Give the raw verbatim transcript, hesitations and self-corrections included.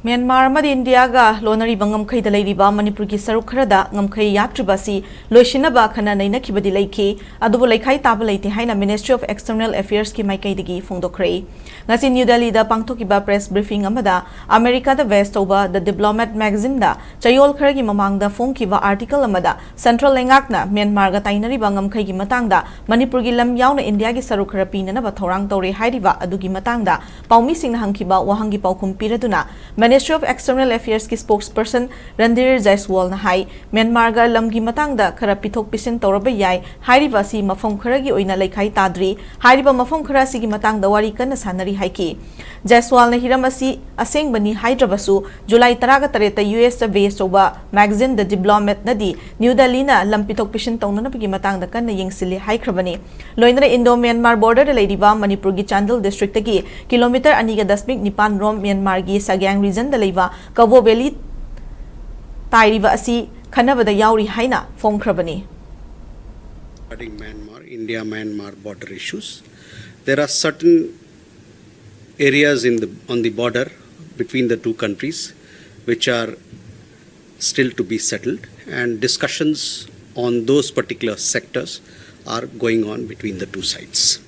Myanmar ꯑꯃꯗꯤ ꯏꯟꯗꯤꯌꯥꯒ ꯂꯣꯟꯅꯔꯤꯕ ꯉꯝꯈꯩꯗ ꯂꯩꯔꯤꯕ ꯃꯅꯤꯄꯨꯔꯒꯤ ꯁꯔꯨꯛ ꯈꯔꯗ ꯉꯝꯈꯩ ꯌꯥꯠꯇ꯭ꯔꯤꯕ ꯑꯁꯤ ꯂꯣꯏꯁꯤꯟꯅꯕ ꯈꯟꯅ ꯅꯩꯅꯈꯤꯕꯗꯤ ꯂꯩꯈꯤ, ꯑꯗꯨꯕꯨ ꯂꯩꯈꯥꯏ ꯇꯥꯕ ꯂꯩꯇꯦ ꯍꯥꯏꯅ Ministry of External Affairsꯀꯤ ꯃꯥꯏꯀꯩꯗꯒꯤ ꯐꯣꯡꯗꯣꯛꯈ꯭ꯔꯦ꯫ ꯉꯁꯤ ꯅ꯭ꯌꯨ ꯗꯦꯜꯂꯤꯗ ꯄꯥꯡꯊꯣꯛꯈꯤꯕ press briefing ꯑꯃꯗ ꯑꯃꯦꯔꯤꯀꯥꯗ base ꯇꯧꯕ The Diplomat magazineꯗ ꯆꯌꯣꯜ ꯈꯔꯒꯤ ꯃꯃꯥꯡꯗ ꯐꯣꯡꯈꯤꯕ article ꯑꯃꯗ central ꯂꯩꯉꯥꯛꯅ ꯃ꯭ꯌꯥꯟꯃꯥꯔꯒ ꯇꯥꯏꯅꯔꯤꯕ ꯉꯝꯈꯩꯒꯤ ꯃꯇꯥꯡꯗ ꯃꯅꯤꯄꯨꯔꯒꯤ ꯂꯝ ꯌꯥꯎꯅ ꯏꯟꯗꯤꯌꯥꯒꯤ ꯁꯔꯨꯛ ꯈꯔ ꯄꯤꯅꯅꯕ ꯊꯧꯔꯥꯡ ꯇꯧꯔꯦ ꯍꯥꯏꯔꯤꯕ ꯑꯗꯨꯒꯤ ꯃꯇꯥꯡꯗ ꯄꯥꯎꯃꯤꯁꯤꯡꯅ ꯍꯪꯈꯤꯕ ꯋꯥꯍꯪꯒꯤ ꯄꯥꯎꯈꯨꯝ ꯄꯤꯔꯗꯨꯅ Ministry of External Affairsꯀꯤ spokesperson Randhir ꯖꯥꯏꯁꯋꯥꯜꯅ ꯍꯥꯏ, ꯃ꯭ꯌꯥꯟꯃꯥꯔꯒ ꯂꯝꯒꯤ ꯃꯇꯥꯡꯗ ꯈꯔ ꯄꯤꯊꯣꯛ ꯄꯤꯁꯤꯟ ꯇꯧꯔꯕ ꯌꯥꯏ, ꯍꯥꯏꯔꯤꯕ ꯑꯁꯤ ꯃꯐꯝ ꯈꯔꯒꯤ ꯑꯣꯏꯅ ꯂꯩꯈꯥꯏ ꯇꯥꯗ꯭ꯔꯤ, ꯍꯥꯏꯔꯤꯕ ꯃꯐꯝ ꯈꯔ ꯑꯁꯤꯒꯤ ꯃꯇꯥꯡꯗ ꯋꯥꯔꯤ ꯀꯟꯅ ꯁꯥꯟꯅꯔꯤ ꯍꯥꯏꯈꯤ꯫ ꯖꯥꯏꯁꯋꯥꯜꯅ ꯍꯤꯔꯝ ꯑꯁꯤ ꯑꯁꯦꯡꯕꯅꯤ ꯍꯥꯏꯗ꯭ꯔꯕꯁꯨ, ꯖꯨꯂꯥꯏ ꯇꯔꯥꯒ ꯇꯔꯦꯠꯇ ꯌꯨ ꯑꯦꯁꯇ base ꯇꯧꯕ magazine The Diplomatꯅꯗꯤ ꯅ꯭ꯌꯨ ꯗꯦꯜꯂꯤꯅ ꯂꯝ ꯄꯤꯊꯣꯛ ꯄꯤꯁꯤꯟ ꯇꯧꯅꯅꯕꯒꯤ ꯃꯇꯥꯡꯗ ꯀꯟꯅ ꯌꯦꯡꯁꯤꯜꯂꯤ ꯍꯥꯏꯈ꯭ꯔꯕꯅꯤ꯫ ꯂꯣꯏꯅꯅ Indo Myanmar borderꯗ ꯂꯩꯔꯤꯕ ꯃꯅꯤꯄꯨꯔꯒꯤ ꯆꯥꯟꯗꯦꯜ districtꯇꯒꯤ kilometre ꯑꯅꯤꯒ ꯗꯁꯃꯤꯛ ꯅꯤꯄꯥꯟ ꯔꯣꯝ ꯃ꯭ꯌꯥꯟꯃꯥꯔꯒꯤ ꯁꯒ꯭ꯌꯥꯡ regionꯗ ꯂꯩꯕ ꯀꯕꯣ valley ꯇꯥꯏꯔꯤꯕ ꯑꯁꯤ ꯈꯟꯅꯕꯗ ꯌꯥꯎꯔꯤ ꯍꯥꯏꯅ ꯐꯣꯡꯈ꯭ꯔꯕꯅꯤ꯫ Regarding Myanmar, India-Myanmar border issues, there are certain areas in the, on the border between the two countries which are still to be settled, and discussions on those particular sectors are going on between the two sides.